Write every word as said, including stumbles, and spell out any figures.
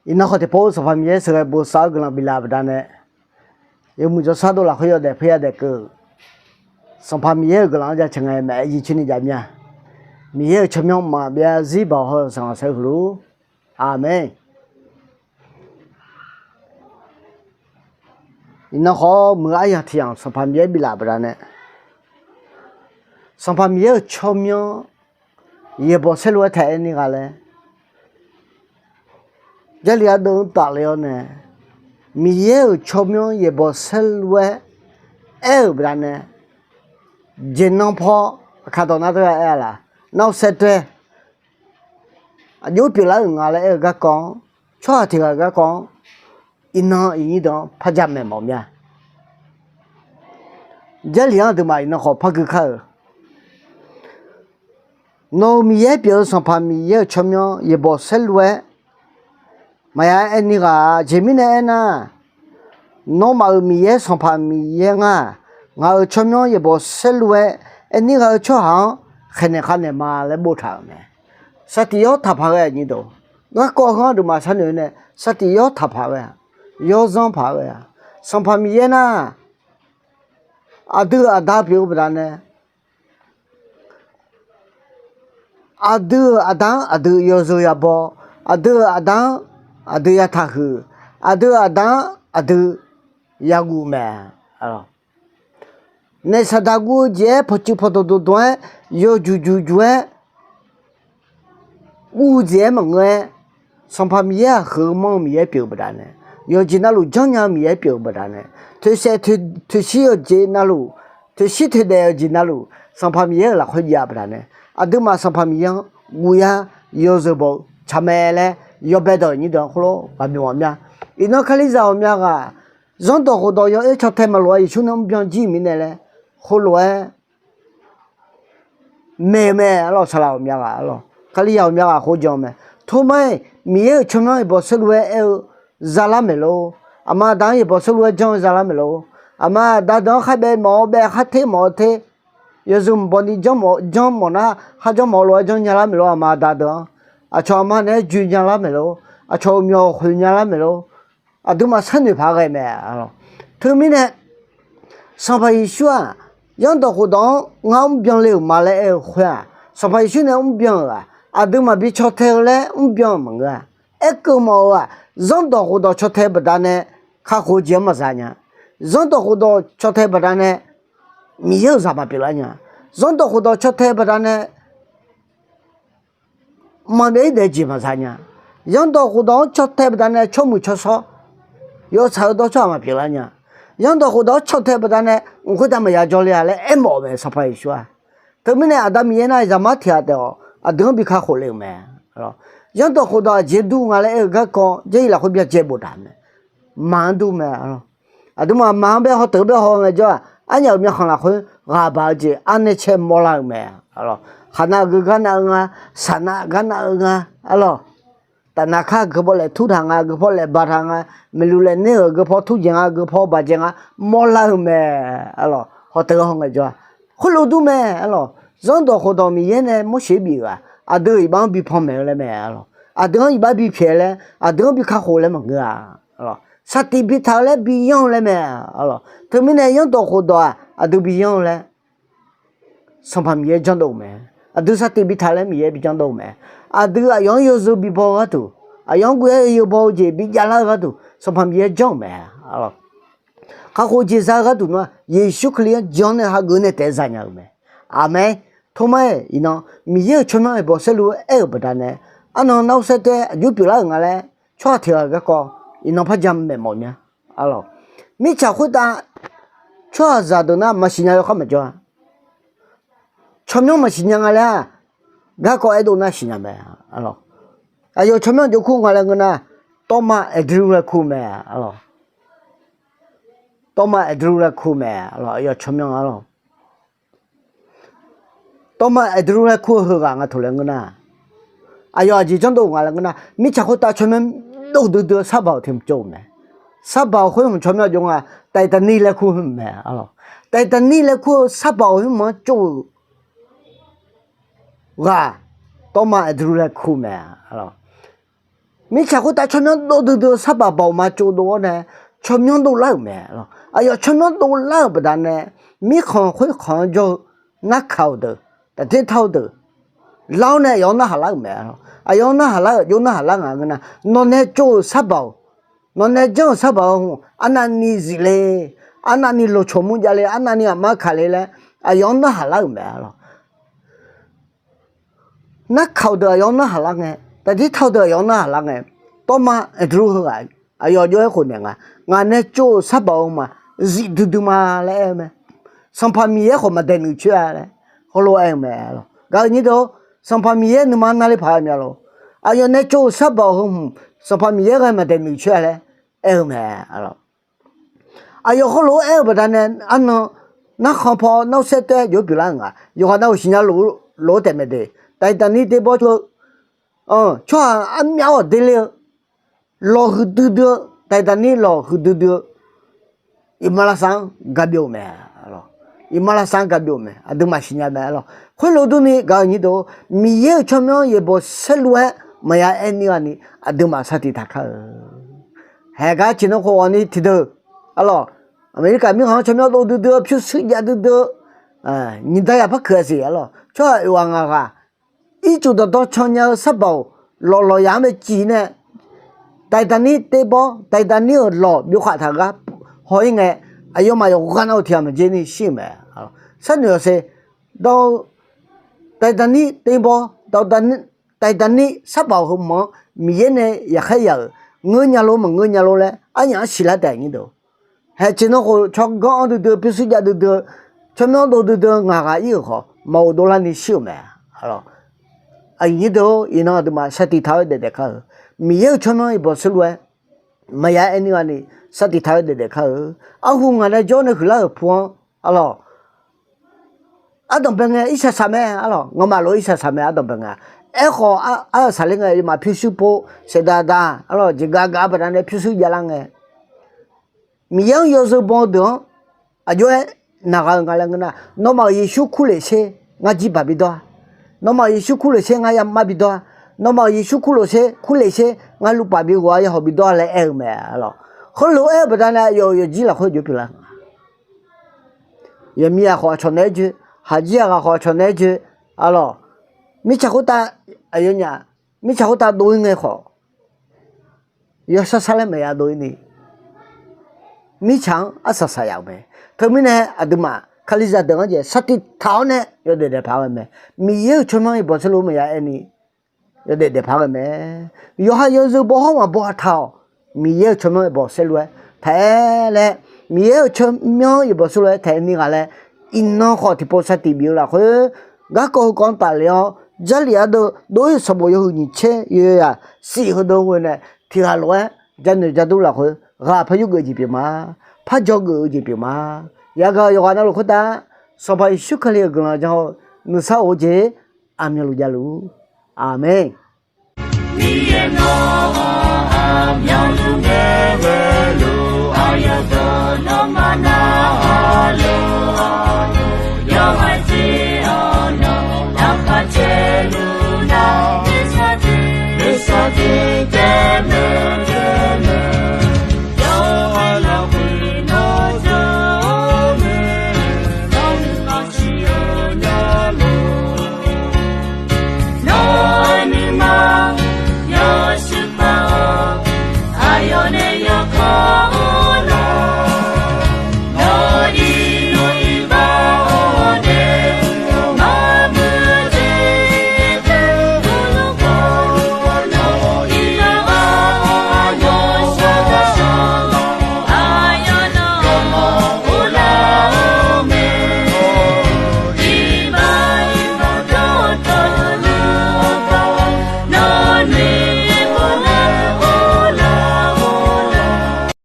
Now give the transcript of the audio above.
Iqnan khawf tiqpov Sanqpaq Miqyaer sheuqghae bosav-eu guiqlanq biflaf-eu baqdanae, yawmuiq jawrshar dov lafkhoer yawdaef paerya daef keuv-euq Sanqpaq Miqyaer-euq guiqlanq-anr jaceuq ngae maeq-aer jircoer ni jav mir-a. Miqyaer-euq tsawrmyanr maqbyav zarzir baoq haw-eu sanqlanq saer huiq lor. Aqmeq. Iqnan khawf muiq-eu aryaq tiq yamq Sanqpaq Miqyaer biflaf-euq baqdanae, Sanqpaq Miqyaer-euq tsawrmyanr yaeqbawq saerlu-aer taef-aer nir gha laer Jarlif ardeuv-anr tafle-awr nae, Miqyaer-euq tsawrmyanr yaeqbawq saerlu-aer aer-euq baqdanae, jeq nan paw, aqkar dawq nar teugar aer-a laq, nar-eu saer tae, aqjox pyeuflar-euq nga laer aer-eu garkawv-anr, tsawrhaq tiq ghaq-euq garkawv-anr, iqnan iqnyir deuq-anr par jamaeq mawf mir-a. Jarlif-anr aqduimaf iqnan khawf par gui kar-euq, nawq-euq Miqyaer pyeuf-eu Sanqpaq Miqyaer-euq tsawrmyanr yaeqbawq saerlu-aer maqya aer nir ghaq-a. Aqjeq mirnae aernar, nawmaf-euq Miqyaer Sanqpaq Miqyaer ngar-aq, ngaq-euq tsawrmyanr yaeqbawq saerlu-aer aer nir gha-eu tsawrhaq-anr khaeqnaeq khavnaeq ma laer boftaq-euq mae. Sartiq yawr taqpaq ghae aqnyir deuq, garkawv heu-anr aqduimaf sharnoeq nae sartiq yawr taqpaq ghae-aq, yawrzanr paq ghae-aq, Sanqpaq Miqyaer nar, aqdui-euq aqda pyeuf-eu baqdanae, aqdui-euq aqda-anr aqdui yawzeu yabaw, aqdui-euq aqda-anr aqdui yataq huiq, aqdui-euq aqda-anr aqdui yaguv mae. Naef saqdaq guv-eu jeq-aer pawqtsuif pawqdmq dmq dmq-aer, yawjuq juq juq-aer guv-eu jeq-aer maqngeur-aer, Sanqpaq Miqyaer-aq, heu manr-eu Miqyaer pyeuf-eu baqdanae, yawqjeq navluf janrnya-eu Miqyaer pyeuf-eu baqdanae, toeqsaef toeqshir yawqjeq navluf, toeqshir toeqdaef yawqjeq navluf, Sanqpaq Miqyaer-euq lafkhoer jav-eu baqdanae, aqduimaf Sanqpaq Miqyaer-anr guvyar yawzeu baw-eu tsaq mae laer, yawbae dawq nyir deuq-anr khoerlof ghaq bymq ghaq mya. Iqnan Kalizaq ghawqmya ghaq, zanrdawq khofdawq yawoer caw tae maqlof-a, Yeqsur nae mrbyan jir-euq mirnae laer, khoerlof-aer maeq-eu mae arlawq. Saqlaq ghawqmya ghaq arlawq, Kalizaq ghawqmya ghaq khoer jan-eu mae. Tormar-iq Miqyaer-euq tsawrmyanr yaeqbawq saerlu-aer aer-eu zalar maeqlor. Aqma aqda-anr yaeqbawq saerlu-aer janr-eu zalar maeqlor. Aqma aqda deuq-anr kharbaev mawf-awr baev, kharter mawf-awr ter, yawzeu mqbaw ni janr mawf nar, kharjanr mawf lof-aer janrnya lar maeqlor. Aqma aqda deuq-anr aqcawq aqma naeq-aer joenya lar maeqlor. Aqcawq-euq myawq khoeqnya lar maeqlor. Aqduimaf sharnoeq paq ghae mae arlawq. Teumirnae Sanqpaq Yeqsur-aq, zanrdawq khofdawq-anr ngar mrbyan le-euq ma laer aer-eu khoer-aq, Sanqpaq Yeqsur nae mrbyan-euq-aq, aqduimaf bi caw tae-eu laer mrbyan-euq maqngeur-a. Aerkeuv mawf-eu-aq, zanrdawq khofdawq caw tae baqdanae kakhof-eu jeq-anr maqza nya. Zanrdawq khofdawq caw tae baqdanae Miqyaer-euq zaq maqpyeuf lar nya. Zanrdawq khofdawq caw tae baqdanae maqbyav-ir daef-eu jeq maqza nya. Zanrdawq khofdawq-anr caw tae baqdanae tsawrmuiq tsawrshawr, yawtsaq-eu dawr tsawrhaq maqpyeuf lar nya. Zanrdawq khofdawq-anr caw tae baqdanae mq khoertav maqya jawr le-a laer aermawf-eu mae Sanqpaq Yeqsur-aq. Teumirnae Aqda Miqyaer nar zaqmar tiq ghaq taef-awq, aqdui-anr bi kakhof le-euq mae. Zanrdawq khofdawq aqjeq dur nga laer aer-eu garkawv Jarlif lafkhoer byacaevbof taq mae. Maq-anr dur mae arlawq. Aqduimaf maq-anr bae haw teuq-eu bae haw ngaejawr-aq, arnyaf-euq myavkhanq lafkhoer ghaq baq-eu jeq arnae cae mawrlar-euq mae arlawq. Khaqnav geugar nav-eu nga, saqnav gar nav-eu nga arlawq. Tafnav kar geu paw laef tur taq nga, geu paw laef baq taq nga, maeqluq laef ner-euq geu paw tur dzaeq nga, geu paw baq dzaeq nga, mawrlar-euq mae arlawq. Haw teuq-eu haw ngaejawr-aq, khoerlof dur mae arlawq. Zanrdawq khofdawq Miqyaer nae Morseq-anr bif-euq-aq, aqdui-euq iqbax-anr bi panmaeq-eu laer mae arlawq. Aqdui-anr iqbax bi pyaeq laer, aqdui-anr bi kakhof laer maqngeur-a arlawq. Saqtiq bi taq-eu laer bi yanr-eu laer mae arlawq. Teumirnae zanrdawq khofdawq-aq aqdui bi yanr-eu laer Sanqpaq Miqyaer janrdov-eu mae. Aqdui saqtiq bi taq laer Miqyaer bi janrdov-eu mae. Aqdui aqyawf-anr yawzeu bi baw-eu gharduq, aqyawf-anr guv-aer yawbaw-eu jeq bi javlar-eu gharduq Sanqpaq Miqyaer janr-euq mae. Kakhof jeq za-eu gharduq nar, Yeqsur Kali-anr jan-awr nae hageuf nae taef-aer zanya-euq mae. Aqmeq. Tormar-iq iqnan Miqyaer-euq tsawrmyanr yaeqbawq saerlu-aer aer-euq baqdanae, arnan narhaq saer tae aqjox pyeuflar-euq nga laer tsawrhaq tiq ghaq garkawv iqnan par jamaeq mawf nya. Arlawq, mirtsaq khoertav tsawrhaqzaq deuq nar maqsiq nya yawkhav maqjawr-a. Tsawrmyanr maqsiq nya nga laer-aq, garkawv aerdov nar siqnya mae. Aqyawf tsawrmyanr jov kur nga laer ngeur nar, Tawrma Aeqdru laer kur mae. Tawrma Aeqdru laer kur mae. Aqyawf tsawrmyanr arlawq, Tawrma Aeqdru laer kur-eu heughaq nga taq laer ngeur nar, aqyawf aqjeq janrdov nga laer ngeur nar, mirtsaq khoertav tsawrmyanr dov duidui-eu sarbaq-euq tiq hmq tsov-euq mae. Sarbaq-euq khoer hmq tsawrmyanr jov nga, Taeqtaqnir laer kur hmq mae arlawq. Taeqtaqnir laer kur-eu sarbaq-euq khoer hmq-anr tsov-euq ghaq, Tawrma Aeqdru laer kur mae arlawq. Mirtsaq khoertav tsawrmyanr dov duidui-eu sarbaq baoq ma tsovdov-awr nae, tsawrmyanr dovlar-euq mae lawq. Aqyawf tsawrmyanr dovlar-euq baqdanae, mirkhanq khoerkhanq-anr jawr-eu narkaq-euq deuq, taqter taq-eu deuq, lar-awr nae aqyawf-anr narhaq lar-euq mae lawq. Aqyawf-anr narhaq lar-euq, aqjox narhaq lar nga ngeur nar, nawq nae tsov-euq sarbaq-awq, nawq nae janr-euq sarbaq-eu hmq arnavni zif le, arnavni lawqcawq mur jav le, arnavni aqma kaq le laer, aqyawf-anr narhaq lar-euq mae lawq. Narkaq-euq deuq aqyawf-anr narhaq lar ngae, taqter taq-eu deuq aqyawf-anr narhaq lar ngae, tawrma Andrew heughaq aqyawf jov-aer khofnaeq nga, ngaq nae tsov-euq sarbaq-eu ma zif duidui ma laer aer-eu mae. Sanqpaq Miqyaer khawf maqdaeq nuiq coer-a laer heulof-aer aer-eu mae lawq. Gaq-eu nyir deuq-or, Sanqpaq Miqyaer nuima navle paq-aer mya lawq. Aqyawf nae tsov-euq sarbaq-euq heu hmq Sanqpaq Miqyaer ghae maqdaeq nuiq coer-a laer aer-eu mae lawq. Aqyawf heulof-aer aer-eu baqdanae, arnan narkhan paw narsaer taer jov-aer pyeuflar-euq nga. Yawqghaq navluf siqnya lof-eu taef maeq de. Taqtanir terbawr cov-eu tsawrhaq armyavghawq dele-eu lawq huiqdui dui-eu, Taqtanir lawq huiqdui dui-eu iqmalavshav-anr gabyov-eu mae. Iqmalavshav-anr gabyov-eu mae, aqduimaf siqnya mae lawq. Khoerlof durni gaq-eu nyir deuq-or, Miqyaer-euq tsawrmyanr yaeqbawq saerlu-aer maqya aer nir ghani aqduimaf sar tiq taq kar-eu. Haeq gar tiqnan khof ghawqni tiqdeuq, arlawq, Aqmeqlirkaf mirkhanq-anr tsawrmyanr dov duidui-eu pyurshuir jav duidui-eu nyiq dar yaq par keuq-a siq, arlawq, tsawrhaq oeq ghaq ngaq ghaq ircuf dawqdawr can nya-eu sarbaq-awq, lawqlawq yaq-anr baeciq nae Taqtanir terbawr, Taqtanir-euq lawq byov khaq taq gar haw-ir ngae, aqyawfmaf yawqghaq navluf tiq ghaq maqjer ni shir-euq mae. Sharnoeq-awq ser, dawr-eu Taqtanir terbawr, Taqtanir sarbaq-awq heu hmq-anr Miqyaer nae yaqkhaer yaq-euq ngeur nya lor maqngeur nya lor laer aryamq-anr siqlar taef nyir deuq. Haeq tiqnan khof tsawrganr-anr duidui-eu pyurshuir jav duidui-eu tsawrmyanr dov duidui-eu ngaq ghaq ir-euq khawf maqghof dovlarni shir-euq mae. Aqnyir deuq-or, iqnan aqduimaf sar tiq taq-awr daef daef kar-eu. Miqyaer-euq tsawrmyanr yaeqbawq saerlu-aer maqya aer nir ghani sar tiq taq-awr daef daef kar-eu. Arhu ngaq nae jawr nae huiqlar-euq pu-anr, arlawq, ardanqbae ngae irsaq saq mae, arlawq, ngamaf lof-aer irsaq saq mae ardanqbae ngae. Aerkhawf, ar-euq saqler ngae aqyawfmaf pyurshuir pov saeqdaq daq, arlawq, jeqgaq gaq-eu baqdanae pyurshuir javlar ngae, Miqyaer-anr yawzeu baw-eu deuq-anr aqjox-aer naq gha-eu nga laer ngeur nar, nawmaf-euq Yeqsur kurlef sher ngar jirbaq bidawr-a. Nawmaf-euq Yeqsur kurlef sher ngar yamar bidawr-a. Nawmaf-euq Yeqsur kurlef sher, kurlef sher ngar luvpaf bighof-a, yahaw bidawr-a laer aer-eu mae, arlawq. Heulof-aer-eu baqdanae aqyawf-euq yawqjir lafkhoer jov pyeuflar nga. Yaqmiq ghaq khawf aqcawq naeq-aer joe, haqjir ghaq khawf aqcawq naeq-aer joe, arlawq, mirtsaq khoertav, aqyawfnyaf, mirtsaq khoertav dov-ir ngae khawf, yawshar sharlaer maqya dov-ir ni, mirtsaq-anr arsaq saq yaf-euq mae. Teumirnae aqduimaf Kalizaq deuq-anr jeq sar tiq taq-awr nae yawdaef daef paq ghae mae. Miqyaer-euq tsawrmyanr yaeqbawq saerlu maqya aer ni yawdaef daef paq ghae mae. Yawqha yawzeu baw hawr maqbaw ha taq-awq. Miqyaer-euq tsawrmyanr yaeqbawq saerlu-aer taq-aer laer, Miqyaer-euq tsawrmyanr yaeqbawq saerlu-aer taq-aer nir ghaq laer, iqnan khawf tiqpov sar tiq bif-eu lafkhoer, garkawv heukawv-anr tafle-awr, Jarlif ardeuv dov-ir sanqbof yawhuiq nyiq tser yawyaq shif heudeuv ghoe nae, tiq ghaq lof-aer janoeq jadur lafkhoer ghaq par yurgeuf jeq pyeuf ma, par dzawgeuf-eu jeq pyeuf ma. Yagaq yawqghaq navluf khoertav, Sanqpaq Yeqsur Kali-euq guiqlanq jan-eu nuisar of-eu jeq aqmyanluf javluf. Aqmeq. Miqyaer nawq-anr aqmyanluf ngae ghae-eu lof, aqyawf dawq nawmaf narhaq luf-awq. Yawhaiq jeq-awr nawq laqkhaq caevluf nar, nuisar tiq nuisar tiq